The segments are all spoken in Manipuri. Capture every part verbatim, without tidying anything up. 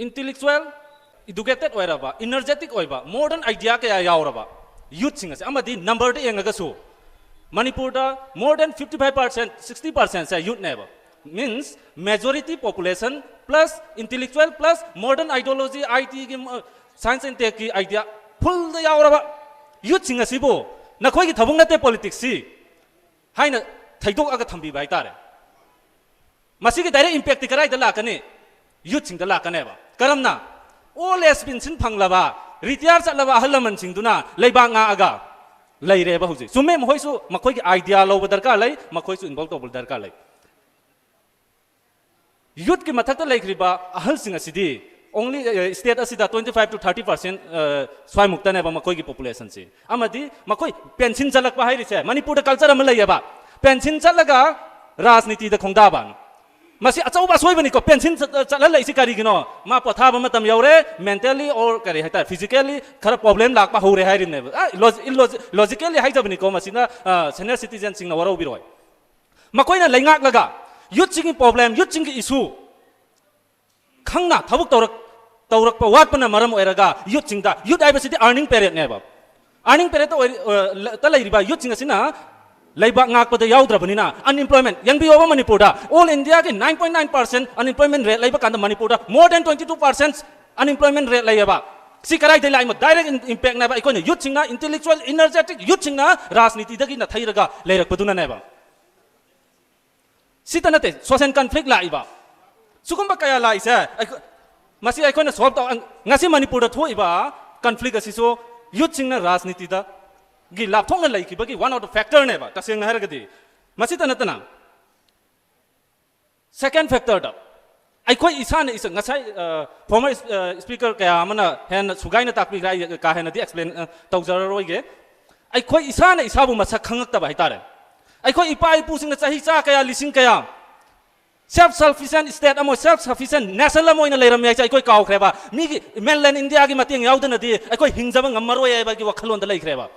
Intellectual, educated ꯑꯣꯏꯔꯕ, energetic ꯑꯣꯏꯕ, modern idea ꯀꯌꯥ ꯌꯥꯎꯔꯕ youthꯁꯤꯡ ꯑꯁꯦ, ꯑꯃꯗꯤ numberꯗ ꯌꯦꯡꯉꯒꯁꯨ ꯃꯅꯤꯄꯨꯔꯗ more than fifty five percent, sixty percentꯁꯦ youthꯅꯦꯕ꯫ Means majority population plus intellectual plus modern ideology, ITꯒꯤ, science and techꯀꯤ idea fullꯗ ꯌꯥꯎꯔꯕ youthꯁꯤꯡ ꯑꯁꯤꯕꯨ ꯅꯈꯣꯏꯒꯤ ꯊꯕꯛ ꯅꯠꯇꯦ politicsꯁꯤ ꯍꯥꯏꯅ ꯊꯩꯗꯣꯛꯑꯒ ꯊꯝꯕꯤꯕ ꯍꯥꯏꯇꯥꯔꯦ꯫ ꯃꯁꯤꯒꯤ direct impactꯇꯤ ꯀꯗꯥꯏꯗ ꯂꯥꯛꯀꯅꯤ? Youthꯁꯤꯡꯗ ꯂꯥꯛꯀꯅꯦꯕ꯫ ꯀꯔꯝꯅ? Old age pension ꯐꯪꯂꯕ, retire ꯆꯠꯂꯕ ꯑꯍꯜ ꯂꯃꯟꯁꯤꯡꯗꯨꯅ ꯂꯩꯕꯥꯛ ꯉꯥꯛꯑꯒ ꯂꯩꯔꯦꯕ ꯍꯧꯖꯤꯛ꯫ ꯆꯨꯝꯃꯦ, ꯃꯈꯣꯏꯁꯨ ꯃꯈꯣꯏꯒꯤ idea ꯂꯧꯕ ꯗꯔꯀꯥꯔ ꯂꯩ, ꯃꯈꯣꯏꯁꯨ involve ꯇꯧꯕ ꯗꯔꯀꯥꯔ ꯂꯩ꯫ Youthꯀꯤ ꯃꯊꯛꯇ ꯂꯩꯈ꯭ꯔꯤꯕ ꯑꯍꯜꯁꯤꯡ ꯑꯁꯤꯗꯤ only, ꯑ, state ꯑꯁꯤꯗ twenty five to thirty percent, ꯑ, ꯁ꯭ꯋꯥꯏꯃꯨꯛꯇꯅꯦꯕ ꯃꯈꯣꯏꯒꯤ populationꯁꯤ꯫ ꯑꯃꯗꯤ ꯃꯈꯣꯏ pension ꯆꯠꯂꯛꯄ ꯍꯥꯏꯔꯤꯁꯦ, ꯃꯅꯤꯄꯨꯔꯗ culture ꯑꯃ ꯂꯩꯌꯦꯕ, pension ꯆꯠꯂꯒ ꯔꯥꯖꯅꯤꯇꯤꯗ ꯈꯣꯡꯗꯥꯕ꯫ ꯃꯁꯤ ꯑꯆꯧꯕ ꯑꯁꯣꯏꯕꯅꯤꯀꯣ꯫ Pension ꯆꯠ-, ꯆꯠꯍꯜꯂꯛꯏꯁꯤ ꯀꯔꯤꯒꯤꯅꯣ? ꯃꯥ ꯄꯣꯊꯥꯕ ꯃꯇꯝ ꯌꯧꯔꯦ, mentally or ꯀꯔꯤ ꯍꯥꯏꯇꯥꯔꯦ, physically ꯈꯔ problem ꯂꯥꯛꯄ ꯍꯧꯔꯦ ꯍꯥꯏꯔꯤꯕꯅꯦꯕ꯫ ꯑ, ꯂꯣꯖꯤ-, ꯏꯂꯣꯖꯤ-, logically ꯍꯥꯏꯖꯕꯅꯤꯀꯣ, ꯃꯁꯤꯅ, ꯑ, senior citizenꯁꯤꯡꯅ ꯋꯥꯔꯧꯕꯤꯔꯣꯏ꯫ ꯃꯈꯣꯏꯅ ꯂꯩꯉꯥꯛꯂꯒ youthꯁꯤꯡꯒꯤ problem, youthꯁꯤꯡꯒꯤ issue ꯈꯪꯅ ꯊꯕꯛ ꯇꯧꯔꯛ-, ꯇꯧꯔꯛꯄ ꯋꯥꯠꯄꯅ ꯃꯔꯝ ꯑꯣꯏꯔꯒ youthꯁꯤꯡꯗ, youth ꯍꯥꯏꯕꯁꯤꯗꯤ earning paradeꯅꯦꯕ꯫ Earning paradeꯇ ꯑꯣꯏ-, ꯑ, ꯂ-, ꯇ ꯂꯩꯔꯤꯕ youthꯁꯤꯡ ꯑꯁꯤꯅ ꯂꯩꯕꯥꯛ ꯉꯥꯛꯄꯗ ꯌꯥꯎꯗ꯭ꯔꯕꯅꯤꯅ unemployment, ꯌꯦꯡꯕꯤꯌꯣꯕ, ꯃꯅꯤꯄꯨꯔꯗ all Indiaꯒꯤ nine point nine percent unemployment rate ꯂꯩꯕ ꯀꯥꯟꯗ ꯃꯅꯤꯄꯨꯔꯗ more than twenty two percent unemployment rate ꯂꯩꯌꯦꯕ꯫ ꯁꯤ ꯀꯗꯥꯏꯗꯒꯤ ꯂꯥꯛꯏꯅꯣ? Direct in-, impactꯅꯦꯕ꯫ ꯑꯩꯈꯣꯏꯅ youthꯁꯤꯡꯅ, intellectual, energetic youthꯁꯤꯡꯅ ꯔꯥꯖꯅꯤꯇꯤꯗꯒꯤ ꯅꯥꯊꯩꯔꯒ ꯂꯩꯔꯛꯄꯗꯨꯅꯅꯦꯕ꯫ ꯁꯤꯇ ꯅꯠꯇꯦ, social conflict ꯂꯥꯛꯏꯕ꯫ ꯁꯤꯒꯨꯝꯕ ꯀꯌꯥ ꯂꯥꯛꯏꯁꯦ ꯑꯩꯈꯣꯏ-, ꯃꯁꯤ ꯑꯩꯈꯣꯏꯅ solve ꯇꯧ-, ꯉꯁꯤ ꯃꯅꯤꯄꯨꯔꯗ ꯊꯣꯛꯏꯕ conflict ꯑꯁꯤꯁꯨ youthꯁꯤꯡꯅ ꯔꯥꯖꯅꯤꯇꯤꯗꯒꯤ ꯂꯥꯞꯊꯣꯛꯅ ꯂꯩꯈꯤꯕꯒꯤ one of the factorꯅꯦꯕ, ꯇꯁꯦꯡꯅ ꯍꯥꯏꯔꯒꯗꯤ꯫ ꯃꯁꯤꯇ ꯅꯠꯇꯅ, second factorꯗ ꯑꯩꯈꯣꯏ ꯏꯁꯥꯅ ꯏꯁꯥ, ꯉꯁꯥꯏ, ꯑ, former, ꯑ, speaker ꯀꯌꯥ ꯑꯃꯅ ꯍꯦꯟꯅ ꯁꯨꯒꯥꯏꯅ ꯇꯥꯛꯄꯤꯈ꯭ꯔꯦ, ꯑꯩ ꯀꯥ ꯍꯦꯟꯅꯗꯤ explain, ꯑ, ꯇꯧꯖꯔꯔꯣꯏꯒꯦ꯫ ꯑꯩꯈꯣꯏ ꯏꯁꯥꯅ ꯏꯁꯥꯕꯨ ꯃꯁꯛ ꯈꯪꯉꯛꯇꯕ ꯍꯥꯏꯇꯥꯔꯦ꯫ ꯑꯩꯈꯣꯏ ꯏꯄꯥ ꯏꯄꯨꯁꯤꯡꯅ ꯆꯍꯤ ꯆꯥ ꯀꯌꯥ, ꯂꯤꯁꯤꯡ ꯀꯌꯥ self sufficient state ꯑꯃ, self sufficient nation ꯑꯃ ꯑꯣꯏꯅ ꯂꯩꯔꯝꯃꯦ ꯍꯥꯏꯁꯦ ꯑꯩꯈꯣꯏ ꯀꯥꯎꯈ꯭ꯔꯦꯕ꯫ ꯃꯤꯒꯤ mainland Indiaꯒꯤ ꯃꯇꯦꯡ ꯌꯥꯎꯗꯅꯗꯤ ꯑꯩꯈꯣꯏ ꯍꯤꯡꯖꯕ ꯉꯝꯃꯔꯣꯏ ꯍꯥꯏꯕꯒꯤ ꯋꯥꯈꯜꯂꯣꯟꯗ ꯂꯩꯈ꯭ꯔꯦꯕ꯫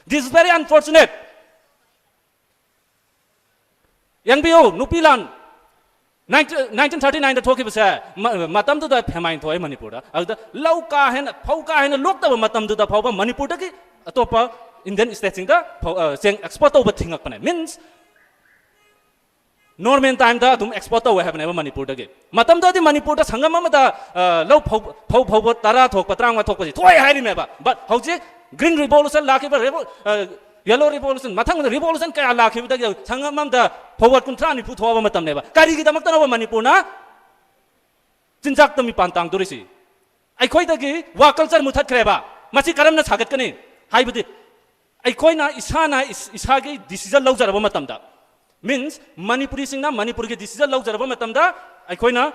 This is very unfortunate. ꯌꯦꯡꯕꯤꯌꯨ, ꯅꯨꯄꯤ ꯂꯥꯟ, ꯅꯥꯏꯟꯇꯤꯟ ꯊꯥꯔꯇꯤ ꯅꯥꯏꯟꯗ ꯊꯣꯛꯈꯤꯕꯁꯦ ꯃ- ꯃꯇꯝꯗꯨꯗ ꯐꯦꯃꯥꯏꯟ ꯊꯣꯛꯑꯦ ꯃꯅꯤꯄꯨꯔꯗ꯫ ꯑꯗꯨꯗ ꯂꯧ ꯀꯥ ꯍꯦꯟꯅ, ꯐꯧ ꯀꯥ ꯍꯦꯟꯅ ꯂꯣꯛꯇꯕ ꯃꯇꯝꯗꯨꯗ ꯐꯥꯎꯕ ꯃꯅꯤꯄꯨꯔꯗꯒꯤ ꯑꯇꯣꯞꯄ ꯏꯟꯗꯤꯌꯟ ꯁ꯭ꯇꯦꯠꯁꯤꯡꯗ ꯐꯧ, ꯑ, ꯆꯦꯡ ꯑꯦꯛꯁꯄꯣꯔꯠ ꯇꯧꯕ ꯊꯤꯡꯉꯛꯄꯅꯦ꯫ ꯃꯤꯟꯁ, ꯅꯣꯔꯃꯦꯟ ꯇꯥꯏꯝꯗ ꯑꯗꯨꯝ ꯑꯦꯛꯁꯄꯣꯔꯠ ꯇꯧꯋꯦ ꯍꯥꯏꯕꯅꯦꯕ ꯃꯅꯤꯄꯨꯔꯗꯒꯤ꯫ ꯃꯇꯝꯗꯨꯗꯗꯤ ꯃꯅꯤꯄꯨꯔꯗ ꯁꯪꯒꯝ ꯑꯃꯗ, ꯑ, ꯂꯧ ꯐꯧ, ꯐꯧ ꯐꯧꯕ ꯇꯔꯥ ꯊꯣꯛꯄ, ꯇꯔꯥꯃꯉꯥ ꯊꯣꯛꯄꯁꯤ ꯊꯣꯛꯑꯦ ꯍꯥꯏꯔꯤꯃꯦꯕ꯫ But ꯍꯧꯖꯤꯛ ꯒ꯭ꯔꯤꯟ ꯔꯤꯚꯣꯂꯨꯁꯟ ꯂꯥꯛꯈꯤꯕ, ꯔꯦꯚꯣ-, ꯑ, ꯌꯦꯂꯣ ꯔꯤꯚꯣꯂꯨꯁꯟ, ꯃꯊꯪꯗ ꯔꯤꯚꯣꯂꯨꯁꯟ ꯀꯌꯥ ꯂꯥꯛꯈꯤꯕꯗꯒꯤ ꯁꯪꯒꯝ ꯑꯃꯗ ꯐꯧꯕꯣꯠ ꯀꯨꯟꯊ꯭ꯔꯥ ꯅꯤꯐꯨ ꯊꯣꯛꯑꯕ ꯃꯇꯝꯅꯦꯕ꯫ ꯀꯔꯤꯒꯤꯗꯃꯛꯇꯅꯣꯕ ꯃꯅꯤꯄꯨꯔꯅ ꯆꯤꯟꯖꯥꯛꯇ ꯃꯤꯄꯥꯟ ꯇꯥꯡꯗꯣꯔꯤꯁꯤ? ꯑꯩꯈꯣꯏꯗꯒꯤ ꯋꯥ ꯀꯜꯆꯔ ꯃꯨꯊꯠꯈ꯭ꯔꯦꯕ꯫ ꯃꯁꯤ ꯀꯔꯝꯅ ꯁꯥꯒꯠꯀꯅꯤ? ꯍꯥꯏꯕꯗꯤ ꯑꯩꯈꯣꯏꯅ ꯏꯁꯥꯅ ꯏꯁ- ꯏꯁꯥꯒꯤ ꯗꯤꯁꯤꯖꯟ ꯂꯧꯖꯔꯕ ꯃꯇꯝꯗ, ꯃꯤꯟꯁ, ꯃꯅꯤꯄꯨꯔꯤꯁꯤꯡꯅ ꯃꯅꯤꯄꯨꯔꯒꯤ ꯗꯤꯁꯤꯖꯟ ꯂꯧꯖꯔꯕ ꯃꯇꯝꯗ, ꯑꯩꯈꯣꯏꯅ,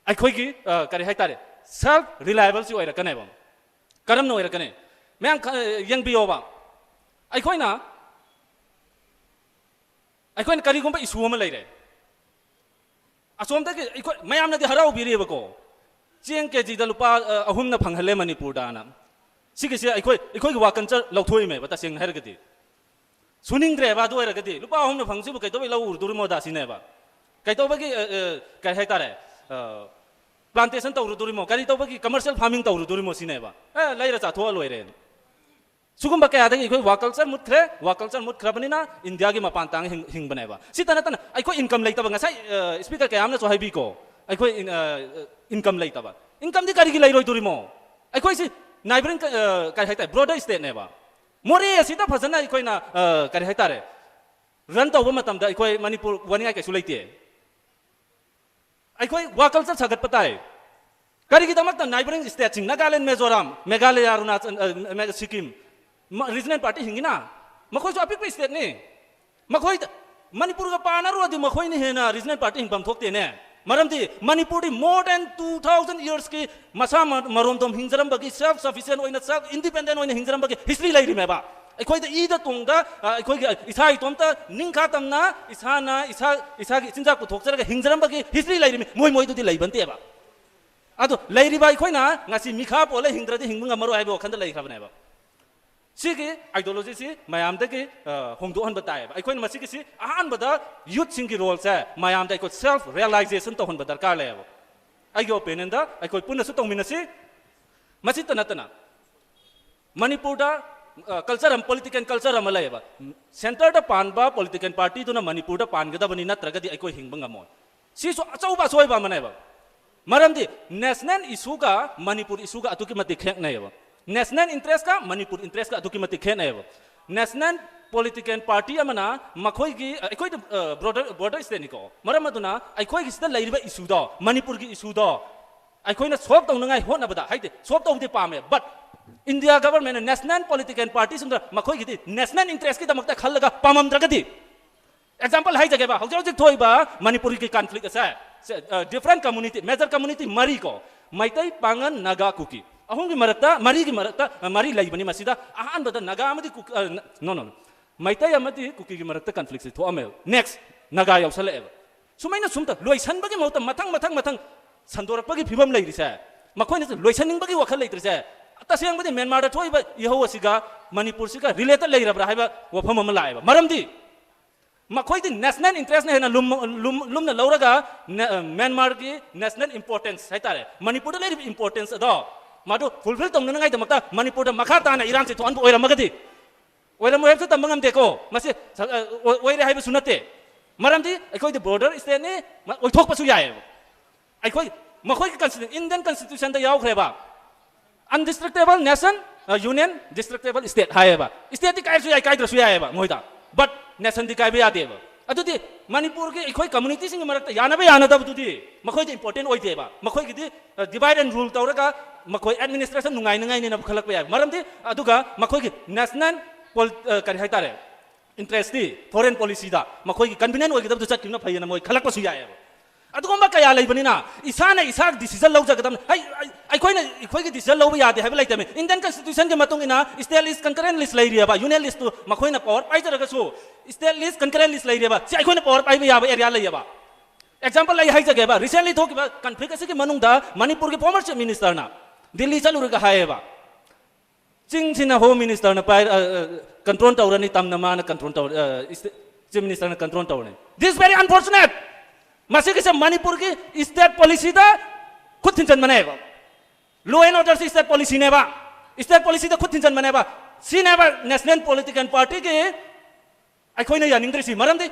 ꯑꯩꯈꯣꯏꯒꯤ, ꯑ, ꯀꯔꯤ ꯍꯥꯏꯇꯥꯔꯦ, ꯁꯦꯜꯐ ꯔꯤꯂꯥꯏꯕꯜꯁꯤ ꯑꯣꯏꯔꯛꯀꯅꯦꯕ꯫ ꯀꯔꯝꯅ ꯑꯣꯏꯔꯛꯀꯅꯤ? ꯃꯌꯥꯝ ꯈ- ꯌꯦꯡꯕꯤꯌꯣꯕ꯫ ꯑꯩꯈꯣꯏꯅ, ꯑꯩꯈꯣꯏꯅ ꯀꯔꯤꯒꯨꯝꯕ ꯏꯁꯨ ꯑꯃ ꯂꯩꯔꯦ, ꯑꯁꯣꯝꯗꯒꯤ ꯑꯩꯈꯣꯏ ꯃꯌꯥꯝꯅꯗꯤ ꯍꯔꯥꯎꯕꯤꯔꯤꯕꯀꯣ, ꯆꯦꯡ ꯀꯦꯖꯤꯗ ꯂꯨꯄꯥ, ꯑ, ꯑꯍꯨꯝꯅ ꯐꯪꯍꯜꯂꯦ ꯃꯅꯤꯄꯨꯔꯗꯅ꯫ ꯁꯤꯒꯤꯁꯦ ꯑꯩꯈꯣꯏ, ꯑꯩꯈꯣꯏꯒꯤ ꯋꯥ ꯀꯜꯆꯔ ꯂꯧꯊꯣꯛꯏꯃꯦꯕ, ꯇꯁꯦꯡꯅ ꯍꯥꯏꯔꯒꯗꯤ꯫ ꯁꯨꯅꯤꯡꯗ꯭ꯔꯦꯕ꯫ ꯑꯗꯨ ꯑꯣꯏꯔꯒꯗꯤ ꯂꯨꯄꯥ ꯑꯍꯨꯝꯅ ꯐꯪꯁꯤꯕꯨ ꯀꯩꯗꯧꯕꯩ ꯂꯧ ꯎꯔꯨꯗꯣꯔꯤꯃꯣꯗ ꯁꯤꯅꯦꯕ꯫ ꯀꯩꯗꯧꯕꯒꯤ, ꯑ, ꯑ, ꯀꯩ ꯍꯥꯏꯇꯥꯔꯦ, ꯑ, ꯄ꯭ꯂꯥꯟꯇꯦꯁꯟ ꯇꯧꯔꯨꯗꯣꯔꯤꯃꯣ, ꯀꯔꯤ ꯇꯧꯕꯒꯤ ꯀꯃꯔꯁꯤꯌꯦꯜ ꯐꯥꯔꯃꯤꯡ ꯇꯧꯔꯨꯗꯣꯔꯤꯃꯣ ꯁꯤꯅꯦꯕ꯫ ꯑꯦ, ꯂꯩꯔ ꯆꯥꯊꯣꯛꯑ ꯂꯣꯏꯔꯦꯅ꯫ ꯁꯤꯒꯨꯝꯕ ꯀꯌꯥꯗꯒꯤ ꯑꯩꯈꯣꯏ ꯋꯥ ꯀꯜꯆꯔ ꯃꯨꯠꯈ꯭ꯔꯦ꯫ ꯋꯥ ꯀꯜꯆꯔ ꯃꯨꯠꯈ꯭ꯔꯕꯅꯤꯅ ꯏꯟꯗꯤꯌꯥꯒꯤ ꯃꯄꯥꯟ ꯇꯥꯡ ꯍꯤꯡ- ꯍꯤꯡꯕꯅꯦꯕ꯫ ꯁꯤꯇ ꯅꯠꯇꯅ ꯑꯩꯈꯣꯏ ꯏꯟꯀꯝ ꯂꯩꯇꯕ, ꯉꯁꯥꯏ, ꯑ, ꯁ꯭ꯄꯤꯀꯔ ꯀꯌꯥ ꯑꯃꯅꯁꯨ ꯍꯥꯏꯕꯤꯀꯣ, ꯑꯩꯈꯣꯏ ꯏꯟ-, ꯑ, ꯏꯟꯀꯝ ꯂꯩꯇꯕ꯫ ꯏꯟꯀꯝꯗꯤ ꯀꯔꯤꯒꯤ ꯂꯩꯔꯣꯏꯗꯣꯔꯤꯃꯣ? ꯑꯩꯈꯣꯏꯁꯤ ꯅꯥꯏꯕꯔꯤꯡ ꯀ-, ꯑ, ꯀꯔꯤ ꯍꯥꯏꯇꯥꯔꯦ, ꯕ꯭ꯔꯣꯗꯔ ꯁ꯭ꯇꯦꯠꯅꯦꯕ꯫ ꯃꯣꯔꯦ ꯑꯁꯤꯗ ꯐꯖꯅ ꯑꯩꯈꯣꯏꯅ, ꯑ, ꯀꯔꯤ ꯍꯥꯏꯇꯥꯔꯦ, ꯔꯟ ꯇꯧꯕ ꯃꯇꯝꯗ ꯑꯩꯈꯣꯏ ꯃꯅꯤꯄꯨꯔ ꯋꯥꯅꯤꯡꯉꯥꯏ ꯀꯩꯁꯨ ꯂꯩꯇꯦ꯫ ꯑꯩꯈꯣꯏ ꯋꯥ ꯀꯜꯆꯔ ꯁꯥꯒꯠꯄ ꯇꯥꯏ꯫ ꯀꯔꯤꯒꯤꯗꯃꯛꯇ ꯅꯥꯏꯕꯔꯤꯡ ꯁ꯭ꯇꯦꯠꯁꯤꯡ, ꯅꯥꯒꯥꯂꯦꯟ, ꯃꯤꯖꯣꯔꯥꯝ, ꯃꯦꯘꯥꯂꯌꯥ, ꯑꯔꯨꯅꯥꯆꯜ, ꯑ, ꯃꯦ-, ꯁꯤꯛꯀꯤꯝ, ꯃ-, ꯔꯤꯖꯅꯦꯜ ꯄꯥꯔꯇꯤ ꯍꯤꯡꯉꯤꯅ? ꯃꯈꯣꯏꯁꯨ ꯑꯄꯤꯛꯄ ꯁ꯭ꯇꯦꯠꯅꯤ꯫ ꯃꯈꯣꯏꯗ, ꯃꯅꯤꯄꯨꯔꯒ ꯄꯥꯅꯔꯨꯔꯗꯤ ꯃꯈꯣꯏꯅ ꯍꯦꯟꯅ ꯔꯤꯖꯅꯦꯜ ꯄꯥꯔꯇꯤ ꯍꯤꯡꯐꯝ ꯊꯣꯛꯇꯦꯅꯦ꯫ ꯃꯔꯝꯗꯤ ꯃꯅꯤꯄꯨꯔꯗꯤ more than two thousand yearsꯀꯤ ꯃꯁꯥ ꯃ-, ꯃꯔꯣꯝꯗꯣꯝ ꯍꯤꯡꯖꯔꯝꯕꯒꯤ, self sufficient ꯑꯣꯏꯅ, self independent ꯑꯣꯏꯅ ꯍꯤꯡꯖꯔꯝꯕꯒꯤ ꯍꯤꯁꯇ꯭ꯔꯤ ꯂꯩꯔꯤꯃꯦꯕ꯫ ꯑꯩꯈꯣꯏꯗ ꯏꯗ ꯇꯣꯡꯗ, ꯑ, ꯑꯩꯈꯣꯏꯒꯤ ꯏꯁꯥ ꯏꯇꯣꯝꯇ ꯅꯤꯡꯈꯥ ꯇꯝꯅ ꯏꯁꯥꯅ ꯏꯁꯥ, ꯏꯁꯥꯒꯤ ꯏꯆꯤꯟꯖꯥꯛ ꯄꯨꯊꯣꯛꯆꯔꯒ ꯍꯤꯡꯖꯔꯝꯕꯒꯤ ꯍꯤꯁꯇ꯭ꯔꯤ ꯂꯩꯔꯤꯃꯤ꯫ ꯃꯣꯏ ꯃꯣꯏꯗꯨꯗꯤ ꯂꯩꯕ ꯅꯠꯇꯦꯕ꯫ ꯑꯗꯣ ꯂꯩꯔꯤꯕ ꯑꯩꯈꯣꯏꯅ ꯉꯁꯤ ꯃꯤꯈꯥ ꯄꯣꯜꯂ ꯍꯤꯡꯗ꯭ꯔꯗꯤ ꯍꯤꯡꯕ ꯉꯝꯃꯔꯣꯏ ꯍꯥꯏꯕ ꯋꯥꯈꯜꯗ ꯂꯩꯈ꯭ꯔꯕꯅꯦꯕ꯫ ꯁꯤꯒꯤ ideologyꯁꯤ ꯃꯌꯥꯝꯗꯒꯤ ꯑ, ꯍꯣꯡꯗꯣꯛꯍꯟꯕ ꯇꯥꯏꯌꯦꯕ꯫ ꯑꯩꯈꯣꯏꯅ ꯃꯁꯤꯒꯤꯁꯤ ꯑꯍꯥꯟꯕꯗ youthꯁꯤꯡꯒꯤ roleꯁꯦ ꯃꯌꯥꯝꯗ ꯑꯩꯈꯣꯏ self realization ꯇꯧꯍꯟꯕ ꯗꯔꯀꯥꯔ ꯂꯩꯌꯦꯕ꯫ ꯑꯩꯒꯤ opinionꯗ ꯑꯩꯈꯣꯏ ꯄꯨꯟꯅꯁꯨ ꯇꯧꯃꯤꯟꯅꯁꯤ꯫ ꯃꯁꯤꯇ ꯅꯠꯇꯅ ꯃꯅꯤꯄꯨꯔꯗ culture ꯑꯃ, political culture ꯑꯃ ꯂꯩꯌꯦꯕ꯫ Centreꯗ ꯄꯥꯟꯕ political partyꯗꯨꯅ ꯃꯅꯤꯄꯨꯔꯗ ꯄꯥꯟꯒꯗꯕꯅꯤ, ꯅꯠꯇ꯭ꯔꯒꯗꯤ ꯑꯩꯈꯣꯏ ꯍꯤꯡꯕ ꯉꯝꯃꯣꯏ꯫ ꯁꯤꯁꯨ ꯑꯆꯧꯕ ꯑꯁꯣꯏꯕ ꯑꯃꯅꯦꯕ꯫ ꯃꯔꯝꯗꯤ national issueꯒ ꯃꯅꯤꯄꯨꯔ issueꯒ ꯑꯗꯨꯛꯀꯤ ꯃꯇꯤꯛ ꯈꯦꯠꯅꯩꯌꯦꯕ꯫ National interestꯀ ꯃꯅꯤꯄꯨꯔ interestꯀ ꯑꯗꯨꯛꯀꯤ ꯃꯇꯤꯛ ꯈꯦꯠꯅꯩꯌꯦꯕ꯫ National political party ꯑꯃꯅ ꯃꯈꯣꯏꯒꯤ, ꯑꯩꯈꯣꯏꯗ border border stateꯅꯤꯀꯣ, ꯃꯔꯝ ꯑꯗꯨꯅ ꯑꯩꯈꯣꯏꯒꯤ ꯁꯤꯗ ꯂꯩꯔꯤꯕ issueꯗꯣ, ꯃꯅꯤꯄꯨꯔꯒꯤ issueꯗꯣ ꯑꯩꯈꯣꯏꯅ solve ꯇꯧꯅꯉꯥꯏ ꯍꯣꯠꯅꯕꯗ, ꯍꯥꯏꯗꯤ solve ꯇꯧꯕꯗꯤ ꯄꯥꯝꯃꯦ, but India governmentꯅ national political partyꯁꯤꯡꯗ ꯃꯈꯣꯏꯒꯤꯗꯤ national interestꯀꯤꯗꯃꯛꯇ ꯈꯜꯂꯒ ꯄꯥꯝꯃꯝꯗ꯭ꯔꯒꯗꯤ, example ꯍꯥꯏꯖꯒꯦꯕ, ꯍꯧꯖꯤꯛ ꯍꯧꯖꯤꯛ ꯊꯣꯛꯏꯕ ꯃꯅꯤꯄꯨꯔꯒꯤ conflict ꯑꯁꯦ, different community, major community ꯃꯔꯤ ꯀꯣ, ꯃꯩꯇꯩ, ꯄꯥꯉꯟ, ꯅꯥꯒꯥ, ꯀꯨꯀꯤ, ꯑꯍꯨꯝꯒꯤ ꯃꯔꯛꯇ, ꯃꯔꯤꯒꯤ ꯃꯔꯛꯇ ꯃꯔꯤ ꯂꯩꯕꯅꯤ꯫ ꯃꯁꯤꯗ ꯑꯍꯥꯟꯕꯗ ꯅꯥꯒꯥ ꯑꯃꯗꯤ ꯀꯨꯀꯤ, no no no, ꯃꯩꯇꯩ ꯑꯃꯗꯤ ꯀꯨꯀꯤꯒꯤ ꯃꯔꯛꯇ conflictꯁꯤ ꯊꯣꯛꯑꯝꯃꯦꯕ꯫ Next ꯅꯥꯒꯥ ꯌꯥꯎꯁꯜꯂꯛꯑꯦꯕ꯫ ꯁꯨꯃꯥꯏꯅ ꯁꯨꯝꯇ ꯂꯣꯏꯁꯟꯕꯒꯤ ꯃꯍꯨꯠꯇ ꯃꯊꯪ ꯃꯊꯪ ꯃꯊꯪ ꯁꯟꯗꯣꯔꯛꯄꯒꯤ ꯐꯤꯕꯝ ꯂꯩꯔꯤꯁꯦ, ꯃꯈꯣꯏꯅꯁꯨ ꯂꯣꯏꯁꯟꯅꯤꯡꯕꯒꯤ ꯋꯥꯈꯜ ꯂꯩꯇ꯭ꯔꯤꯁꯦ꯫ ꯇꯁꯦꯡꯕꯗꯤ ꯃ꯭ꯌꯥꯟꯃꯥꯔꯗ ꯊꯣꯛꯏꯕ ꯏꯍꯧ ꯑꯁꯤꯒ ꯃꯅꯤꯄꯨꯔꯁꯤꯒ related ꯂꯩꯔꯕ꯭ꯔꯥ ꯍꯥꯏꯕ ꯋꯥꯐꯝ ꯑꯃ ꯂꯥꯛꯑꯦꯕ꯫ ꯃꯔꯝꯗꯤ ꯃꯈꯣꯏꯗꯤ national interestꯅ ꯍꯦꯟꯅ ꯂꯨꯝ, ꯂꯨꯝ, ꯂꯨꯝꯅ ꯂꯧꯔꯒ ꯅ-, ꯃ꯭ꯌꯥꯟꯃꯥꯔꯒꯤ national importance ꯍꯥꯏꯇꯥꯔꯦ, ꯃꯅꯤꯄꯨꯔꯗ ꯂꯩꯔꯤꯕ importance ꯑꯗꯣ ꯃꯗꯨ fulfill ꯇꯧꯅꯅꯉꯥꯏꯗꯃꯛꯇ ꯃꯅꯤꯄꯨꯔꯗ ꯃꯈꯥ ꯇꯥꯅ ꯏꯔꯥꯡꯁꯤ ꯊꯣꯛꯍꯟꯕ ꯑꯣꯏꯔꯝꯃꯒꯗꯤ, ꯑꯣꯏꯔꯝꯃꯣꯏ ꯍꯥꯏꯕꯁꯨ ꯇꯝꯕ ꯉꯝꯗꯦꯀꯣ꯫ ꯃꯁꯤ ꯁ-, ꯑ, ꯑꯣꯏ-, ꯑꯣꯏꯔꯦ ꯍꯥꯏꯕꯁꯨ ꯅꯠꯇꯦ꯫ ꯃꯔꯝꯗꯤ ꯑꯩꯈꯣꯏꯗꯤ border stateꯅꯤ, ꯃ-, ꯑꯣꯏꯊꯣꯛꯄꯁꯨ ꯌꯥꯏꯑꯕ꯫ ꯑꯩꯈꯣꯏ, ꯃꯈꯣꯏꯒꯤ constitution, Indian constitutionꯗ ꯌꯥꯎꯈ꯭ꯔꯦꯕ, undestructible nation, ꯑ, union, destructible state ꯍꯥꯏꯌꯦꯕ꯫ Stateꯇꯤ ꯀꯥꯏꯔꯁꯨ ꯌꯥꯏ, ꯀꯥꯏꯗ꯭ꯔꯁꯨ ꯌꯥꯏꯑꯕ ꯃꯣꯏꯗ, but nationꯗꯤ ꯀꯥꯏꯕ ꯌꯥꯗꯦꯕ꯫ ꯑꯗꯨꯗꯤ ꯃꯅꯤꯄꯨꯔꯒꯤ ꯑꯩꯈꯣꯏ communityꯁꯤꯡꯒꯤ ꯃꯔꯛꯇ ꯌꯥꯅꯕ ꯌꯥꯅꯗꯕꯗꯨꯗꯤ ꯃꯈꯣꯏꯗ important ꯑꯣꯏꯗꯦꯕ꯫ ꯃꯈꯣꯏꯒꯤꯗꯤ, ꯑ, divide and rule ꯇꯧꯔꯒ ꯃꯈꯣꯏ administration ꯅꯨꯡꯉꯥꯏꯅꯉꯥꯏꯅꯦꯅ ꯈꯜꯂꯛꯄ ꯌꯥꯏ꯫ ꯃꯔꯝꯗꯤ ꯑꯗꯨꯒ ꯃꯈꯣꯏꯒꯤ national pol-, ꯑ, ꯀꯔꯤ ꯍꯥꯏꯇꯥꯔꯦ, interestꯇꯤ foreign policyꯗ ꯃꯈꯣꯏꯒꯤ convenient ꯑꯣꯏꯒꯗꯕꯗꯨ ꯆꯠꯈꯤꯕꯅ ꯐꯩꯌꯦꯅ ꯃꯣꯏ ꯈꯜꯂꯛꯄꯁꯨ ꯌꯥꯏꯑꯕ꯫ ꯑꯗꯨꯒꯨꯝꯕ ꯀꯌꯥ ꯂꯩꯕꯅꯤꯅ ꯏꯁꯥꯅ ꯏꯁꯥ decision ꯂꯧꯖꯒꯗꯕꯅꯤ꯫ ꯑꯩ, ꯑꯩ, ꯑꯩꯈꯣꯏꯅ, ꯑꯩꯈꯣꯏꯒꯤ decision ꯂꯧꯕ ꯌꯥꯗꯦ ꯍꯥꯏꯕ ꯂꯩꯇꯕꯅꯤ꯫ Indian constitutionꯒꯤ ꯃꯇꯨꯡ ꯏꯟꯅ state list concurrent list ꯂꯩꯔꯤꯑꯕ, union listꯇꯨ ꯃꯈꯣꯏꯅ power ꯄꯥꯏꯖꯔꯒꯁꯨ state list concurrent list ꯂꯩꯔꯤꯑꯕ꯫ ꯁꯤ ꯑꯩꯈꯣꯏꯅ power ꯄꯥꯏꯕ ꯌꯥꯕ area ꯂꯩꯌꯦꯕ꯫ Example ꯑꯩ ꯍꯥꯏꯖꯒꯦꯕ, recently ꯊꯣꯛꯈꯤꯕ conflict ꯑꯁꯤꯒꯤ ꯃꯅꯨꯡꯗ ꯃꯅꯤꯄꯨꯔꯒꯤ former chief ministerꯅ ꯗꯤꯜꯂꯤ ꯆꯠꯂꯨꯔꯒ ꯍꯥꯏꯌꯦꯕ, ꯆꯤꯡꯁꯤꯅ ꯍꯣꯝ ꯃꯤꯅꯤꯁꯇꯔꯅ ꯄꯥꯏ ꯀꯟꯇ꯭ꯔꯣꯜ ꯇꯧꯔꯅꯤ, ꯇꯝꯅ ꯃꯥꯅ ꯀꯟꯇ꯭ꯔꯣꯜ ꯇꯧꯔ ꯆꯤꯐ ꯃꯤꯅꯤꯁꯇꯔꯅ ꯀꯟꯇ꯭ꯔꯣꯜ ꯇꯧꯔꯅꯤ꯫ This is very unfortunate. ꯃꯁꯤꯒꯤꯁꯦ ꯃꯅꯤꯄꯨꯔꯒꯤ ꯏꯁꯇꯦꯠ ꯄꯣꯂꯤꯁꯤꯗ ꯈꯨꯠ ꯊꯤꯟꯖꯟꯕꯅꯦꯕ꯫ Law and order ꯁꯤ ꯏꯁꯇꯦꯠ ꯄꯣꯂꯤꯁꯤꯅꯦꯕ꯫ ꯏꯁꯇꯦꯠ ꯄꯣꯂꯤꯁꯤꯗ ꯈꯨꯠ ꯊꯤꯟꯖꯟꯕꯅꯦꯕ꯫ ꯁꯤꯅꯦꯕ ꯅꯦꯁꯅꯦꯜ ꯄꯣꯂꯤꯇꯤꯀꯦꯜ ꯄꯥꯔꯇꯤꯒꯤ ꯑꯩꯈꯣꯏꯅ ꯌꯥꯅꯤꯡꯗ꯭ꯔꯤꯁꯤ꯫ ꯃꯔꯝꯗꯤ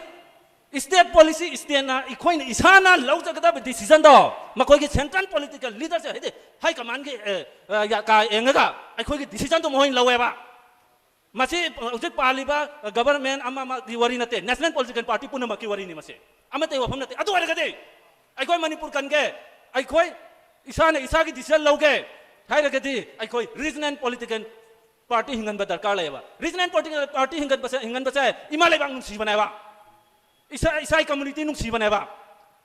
ꯏꯁꯇꯦꯠ ꯄꯣꯂꯤꯁꯤ ꯏꯁꯇꯦꯠꯅ ꯑꯩꯈꯣꯏꯅ ꯏꯁꯥꯅ ꯂꯧꯖꯒꯗꯕ ꯗꯤꯁꯤꯖꯟꯗꯣ ꯃꯈꯣꯏꯒꯤ ꯁꯦꯟꯇ꯭ꯔꯦꯜ ꯄꯣꯂꯤꯇꯤꯀꯦꯜ ꯂꯤꯗꯔꯁꯦ, ꯍꯥꯏꯗꯤ ꯍꯥꯏ ꯀꯃꯥꯟꯒꯤ ꯀꯥ ꯌꯦꯡꯉꯒ ꯑꯩꯈꯣꯏꯒꯤ ꯗꯤꯁꯤꯖꯟꯗꯣ ꯃꯈꯣꯏꯅ ꯂꯧꯋꯦꯕ꯫ ꯃꯁꯤ ꯍꯧꯖꯤꯛ ꯄꯥꯜꯂꯤꯕ ꯒꯕꯔꯃꯦꯟ ꯑꯃ ꯑꯃꯒꯤ ꯋꯥꯔꯤ ꯅꯠꯇꯦ, ꯅꯦꯁꯅꯦꯜ ꯄꯣꯂꯤꯇꯤꯀꯦꯜ ꯄꯥꯔꯇꯤ ꯄꯨꯝꯅꯃꯛꯀꯤ ꯋꯥꯔꯤꯅꯤ ꯃꯁꯤ꯫ ꯑꯃꯠꯇ ꯋꯥꯐꯝ ꯅꯠꯇꯦ꯫ ꯑꯗꯨ ꯑꯣꯏꯔꯒꯗꯤ ꯑꯩꯈꯣꯏ ꯃꯅꯤꯄꯨꯔ ꯀꯟꯒꯦ, ꯑꯩꯈꯣꯏ ꯏꯁꯥꯅ ꯏꯁꯥꯒꯤ ꯗꯤꯁꯤꯖꯟ ꯂꯧꯒꯦ ꯍꯥꯏꯔꯒꯗꯤ ꯑꯩꯈꯣꯏ ꯔꯤꯖꯅꯦꯜ ꯄꯣꯂꯤꯇꯤꯀꯦꯜ ꯄꯥꯔꯇꯤ ꯍꯤꯡꯍꯟꯕ ꯗꯔꯀꯥꯔ ꯂꯩꯌꯦꯕ꯫ ꯔꯤꯖꯅꯦꯜ ꯄꯣꯂꯤꯇꯤꯀꯦꯜ ꯄꯥꯔꯇꯤ ꯍꯤꯡꯒꯠꯄꯁꯦ, ꯍꯤꯡꯒꯟꯕꯁꯦ ꯏꯃꯥ ꯂꯩꯕꯥꯛ ꯅꯨꯡꯁꯤꯕꯅꯦꯕ꯫ ꯏꯁꯥ ꯏꯁꯥꯒꯤ ꯀꯝꯃꯨꯅꯤꯇꯤ ꯅꯨꯡꯁꯤꯕꯅꯦꯕ꯫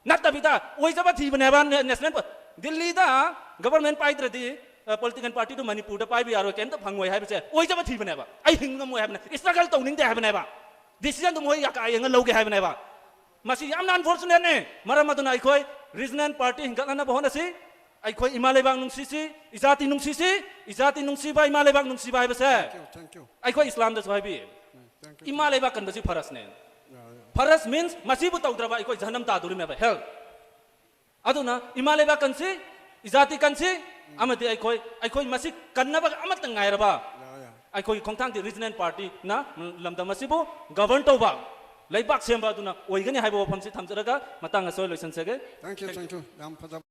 ꯅꯠꯇꯕꯤꯗ ꯑꯣꯏꯖꯕ ꯊꯤꯕꯅꯦꯕ꯫ ꯅꯦ- ꯅꯦꯁꯅꯦꯜ ꯄ- ꯗꯤꯜꯂꯤꯗ ꯒꯕꯔꯃꯦꯟ ꯄꯥꯏꯗ꯭ꯔꯗꯤ ꯄꯣꯂꯤꯇꯤꯀꯦꯜ ꯄꯥꯔꯇꯤꯗꯨ ꯃꯅꯤꯄꯨꯔꯗ ꯄꯥꯏꯕ ꯌꯥꯔꯣꯏ, ꯀꯩꯝꯇ ꯐꯪꯉꯣꯏ ꯍꯥꯏꯕꯁꯦ ꯑꯣꯏꯖꯕ ꯊꯤꯕꯅꯦꯕ꯫ ꯑꯩ ꯍꯤꯡ ꯉꯝꯃꯣꯏ ꯍꯥꯏꯕꯅꯦ, ꯏꯁꯇ꯭ꯔꯒꯜ ꯇꯧꯅꯤꯡꯗꯦ ꯍꯥꯏꯕꯅꯦꯕ꯫ ꯗꯤꯁꯤꯖꯟꯗꯨ ꯃꯣꯏ ꯌꯥꯀꯥ ꯌꯦꯡꯉ ꯂꯧꯒꯦ ꯍꯥꯏꯕꯅꯦꯕ꯫ ꯃꯁꯤ ꯌꯥꯝꯅ ꯑꯟꯐꯣꯔꯆꯨꯅꯦꯠꯅꯦ꯫ ꯃꯔꯝ ꯑꯗꯨꯅ ꯑꯩꯈꯣꯏ ꯔꯤꯖꯅꯦꯜ ꯄꯥꯔꯇꯤ ꯍꯤꯡꯒꯠꯅꯅꯕ ꯍꯣꯠꯅꯁꯤ꯫ ꯑꯩꯈꯣꯏ ꯏꯃꯥ ꯂꯩꯕꯥꯛ ꯅꯨꯡꯁꯤꯁꯤ, ꯏꯖꯥꯇꯤ ꯅꯨꯡꯁꯤꯁꯤ꯫ ꯏꯖꯥꯇꯤ ꯅꯨꯡꯁꯤꯕ, ꯏꯃꯥ ꯂꯩꯕꯥꯛ ꯅꯨꯡꯁꯤꯕ ꯍꯥꯏꯕꯁꯦ Thank you, thank you. ꯑꯩꯈꯣꯏ ꯏꯁꯂꯥꯝꯗꯁꯨ ꯍꯥꯏꯕꯤ꯫ Thank you. ꯏꯃꯥ ꯂꯩꯕꯥꯛ ꯀꯟꯕꯁꯤ ꯐꯔꯁꯅꯦ꯫ Yeah, yeah. ꯐꯔꯁ ꯃꯤꯟꯁ ꯃꯁꯤꯕꯨ ꯇꯧꯗ꯭ꯔꯕ ꯑꯩꯈꯣꯏ ꯖꯍꯅꯝ ꯇꯥꯗꯣꯔꯤꯃꯦꯕ, ꯍꯦꯜ꯫ ꯑꯗꯨꯅ ꯏꯃꯥ ꯂꯩꯕꯥꯛ ꯀꯟꯁꯤ, ꯏꯖꯥꯇꯤ ꯀꯟꯁꯤ, ꯑꯃꯗꯤ ꯑꯩꯈꯣꯏ ꯑꯩꯈꯣꯏ ꯃꯁꯤ ꯀꯟꯅꯕ ꯑꯃꯠꯇ ꯉꯥꯏꯔꯕ Yeah, yeah. ꯑꯩꯈꯣꯏꯒꯤ ꯈꯣꯡꯊꯥꯡꯗꯤ ꯔꯤꯖꯅꯦꯜ ꯄꯥꯔꯇꯤꯅ ꯂꯝꯗꯝ ꯑꯁꯤꯕꯨ ꯒꯕꯔꯟ ꯇꯧꯕ ꯂꯩꯕꯥꯛ ꯁꯦꯝꯕ ꯑꯗꯨꯅ ꯑꯣꯏꯒꯅꯤ ꯍꯥꯏꯕ ꯋꯥꯐꯝꯁꯤ ꯊꯝꯖꯔꯒ ꯃꯇꯥꯡ ꯑꯁꯤꯗ ꯂꯣꯏꯁꯤꯟꯖꯒꯦ꯫ Thank you, thank you. ꯌꯥꯝ ꯐꯖꯕ꯫